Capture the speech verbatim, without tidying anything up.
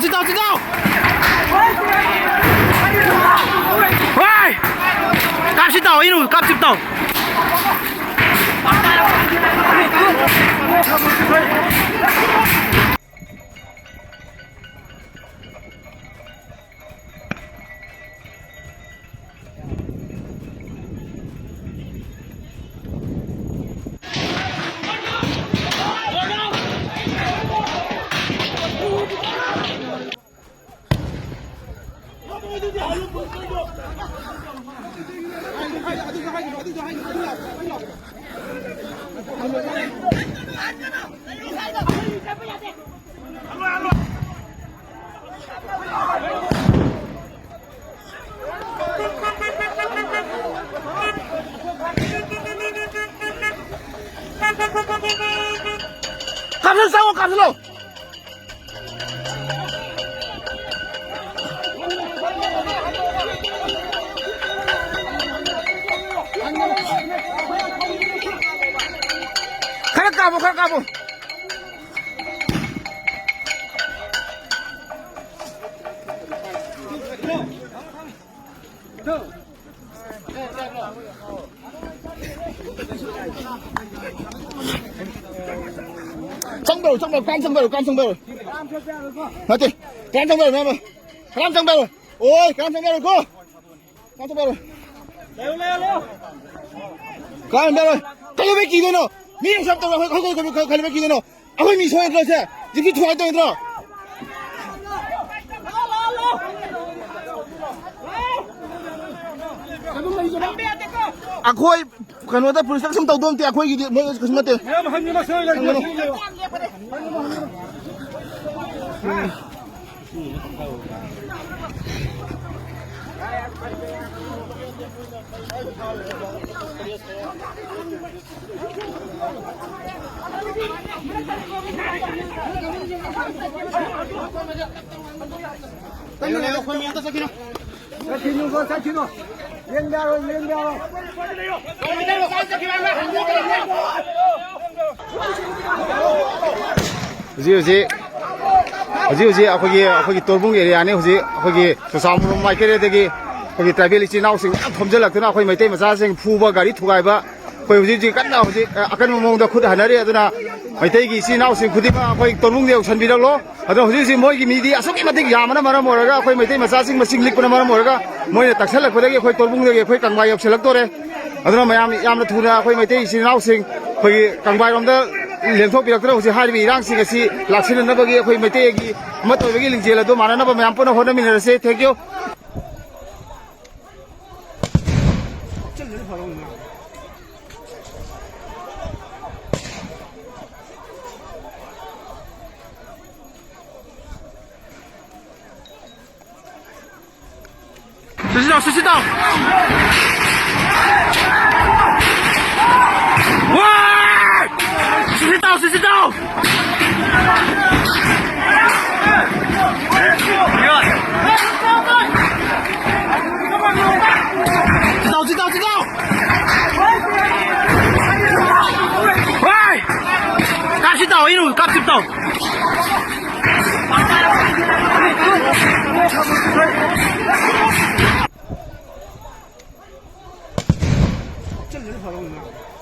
ꯇꯥꯎ, ꯁꯤ ꯇꯥꯎ꯫ ꯍꯣꯏ! ꯀꯥꯞꯁꯤ ꯇꯥꯎ, ꯏꯔꯨ, ꯀꯥꯞꯁꯤ ꯇꯥꯎ꯫ ꯀꯥꯞꯁꯤꯜꯂꯣ, ꯆꯪꯉꯣ, ꯀꯥꯞꯁꯤꯜꯂꯣ꯫ ꯈꯔ ꯀꯥꯞꯄꯣ, ꯈꯔ ꯀꯥꯞꯄꯣ꯫ ꯆꯪꯕꯔꯣ, ꯆꯪꯕꯔꯣ, ꯀꯔꯝ ꯆꯪꯕꯔꯣ, ꯀꯔꯝ ꯆꯪꯕꯔꯣ? ꯅꯠꯇꯦ, ꯀꯔꯝ ꯆꯪꯕꯔꯣ, ꯃꯌꯥꯝ? ꯀꯔꯝ ꯆꯪꯕꯔꯣ? ꯑꯣꯏ, ꯀꯔꯝ ꯆꯪꯕꯔꯣ, ꯀꯣ? ꯀꯔꯝ ꯆꯪꯕꯔꯣ? ꯀꯔꯝ ꯆꯪꯕꯔꯣ? ꯀꯩꯗꯧꯕꯩ ꯀꯤꯗꯣꯏꯅꯣ? ꯃꯤ ꯑꯁꯨꯛ ꯇꯧꯔ ꯑꯩꯈꯣꯏ, ꯑꯩꯈꯣꯏ, ꯑꯩꯈꯣꯏ, ꯑꯩꯈꯣꯏ ꯀꯩꯗꯧꯕꯩ ꯀꯤꯗꯣꯏꯅꯣ? ꯑꯩꯈꯣꯏ ꯃꯤ ꯁꯣꯏꯗ꯭ꯔꯣ ꯁꯦ? ꯖꯤꯞꯁꯤ ꯊꯨꯒꯥꯏ ꯇꯧꯔꯣꯏꯗ꯭ꯔꯣ? ꯑꯩꯈꯣꯏ ꯀꯩꯅꯣꯗ ꯄꯨꯂꯤꯁꯇ ꯀꯩꯁꯨꯝ ꯇꯧꯗꯧ ꯅꯠꯇꯦ, ꯑꯩꯈꯣꯏꯒꯤꯗꯤ ꯃꯣꯏ ꯀꯩꯁꯨꯝ ꯅꯠꯇꯦ꯫ ꯆꯠꯈꯤꯅꯨꯀꯣ, ꯆꯠꯈꯤꯅꯨ꯫ ꯂꯦꯡꯕ ꯌꯥꯔꯣꯏ, ꯂꯦꯡꯕ ꯌꯥꯔꯣꯏ꯫ ꯍꯧꯖꯤꯛ ꯍꯧꯖꯤꯛ ꯍꯧꯖꯤꯛ ꯍꯧꯖꯤꯛ ꯑꯩꯈꯣꯏꯒꯤ, ꯑꯩꯈꯣꯏꯒꯤ ꯇꯣꯔꯕꯨꯡ ꯑꯦꯔꯤꯌꯥꯅꯤ꯫ ꯍꯧꯖꯤꯛ ꯑꯩꯈꯣꯏꯒꯤ ꯆꯨꯔꯆꯥꯟꯄꯨꯔ ꯃꯥꯏꯀꯩꯗꯒꯤ ꯑꯩꯈꯣꯏꯒꯤ ꯇ꯭ꯔꯥꯏꯕꯦꯜ ꯏꯆꯤꯜ ꯏꯅꯥꯎꯁꯤꯡ ꯃꯌꯥꯝ ꯊꯣꯝꯖꯤꯜꯂꯛꯇꯨꯅ ꯑꯩꯈꯣꯏ ꯃꯩꯇꯩ ꯃꯆꯥꯁꯤꯡ ꯐꯨꯕ, ꯒꯥꯔꯤ ꯊꯨꯒꯥꯏꯕ, ꯑꯩꯈꯣꯏ ꯍꯧꯖꯤꯛ ꯍꯧꯖꯤꯛ ꯀꯟꯅ ꯍꯧꯖꯤꯛ ꯑꯀꯟꯕ ꯃꯑꯣꯡꯗ ꯈꯨꯠ ꯍꯟꯅꯔꯤ꯫ ꯑꯗꯨꯅ ꯃꯩꯇꯩꯒꯤ ꯏꯆꯤꯜ ꯏꯅꯥꯎꯁꯤꯡ ꯈꯨꯗꯤꯡꯃꯛ ꯑꯩꯈꯣꯏ ꯇꯣꯔꯕꯨꯡꯗ ꯌꯧꯁꯤꯟꯕꯤꯔꯛꯂꯣ꯫ ꯑꯗꯣ ꯍꯧꯖꯤꯛ ꯍꯧꯖꯤꯛ ꯃꯣꯏꯒꯤ ꯃꯤꯗꯤ ꯑꯁꯨꯛꯀꯤ ꯃꯇꯤꯛ ꯌꯥꯝꯕꯅ ꯃꯔꯝ ꯑꯣꯏꯔꯒ, ꯑꯩꯈꯣꯏ ꯃꯩꯇꯩ ꯃꯆꯥꯁꯤꯡ ꯃꯁꯤꯡ ꯂꯤꯛꯄꯅ ꯃꯔꯝ ꯑꯣꯏꯔꯒ, ꯃꯣꯏꯅ ꯇꯛꯁꯜꯂꯛꯄꯗꯒꯤ ꯑꯩꯈꯣꯏ ꯇꯣꯔꯕꯨꯡꯗꯒꯤ ꯑꯩꯈꯣꯏ ꯀꯪꯕꯥ ꯌꯧꯁꯤꯜꯂꯛꯇꯣꯔꯦ꯫ ꯑꯗꯨꯅ ꯃꯌꯥꯝ ꯌꯥꯝꯅ ꯊꯨꯅ ꯑꯩꯈꯣꯏ ꯃꯩꯇꯩ ꯏꯆꯤꯜ ꯏꯅꯥꯎꯁꯤꯡ ꯑꯩꯈꯣꯏꯒꯤ ꯀꯪꯕꯥꯔꯣꯝꯗ ꯂꯦꯡꯊꯣꯛꯄꯤꯔꯛꯇꯨꯅ ꯍꯧꯖꯤꯛ ꯍꯥꯏꯔꯤꯕ ꯏꯔꯥꯡꯁꯤꯡ ꯑꯁꯤ ꯂꯥꯛꯁꯤꯟꯅꯅꯕꯒꯤ ꯑꯩꯈꯣꯏ ꯃꯩꯇꯩꯒꯤ ꯑꯃꯠꯇ ꯑꯣꯏꯕꯒꯤ ꯂꯤꯡꯖꯦꯜ ꯑꯗꯨ ꯃꯥꯟꯅꯅꯕ ꯃꯌꯥꯝ ꯄꯨꯟꯅ ꯍꯣꯠꯅꯃꯤꯟꯅꯔꯁꯤ꯫ Thank you꯫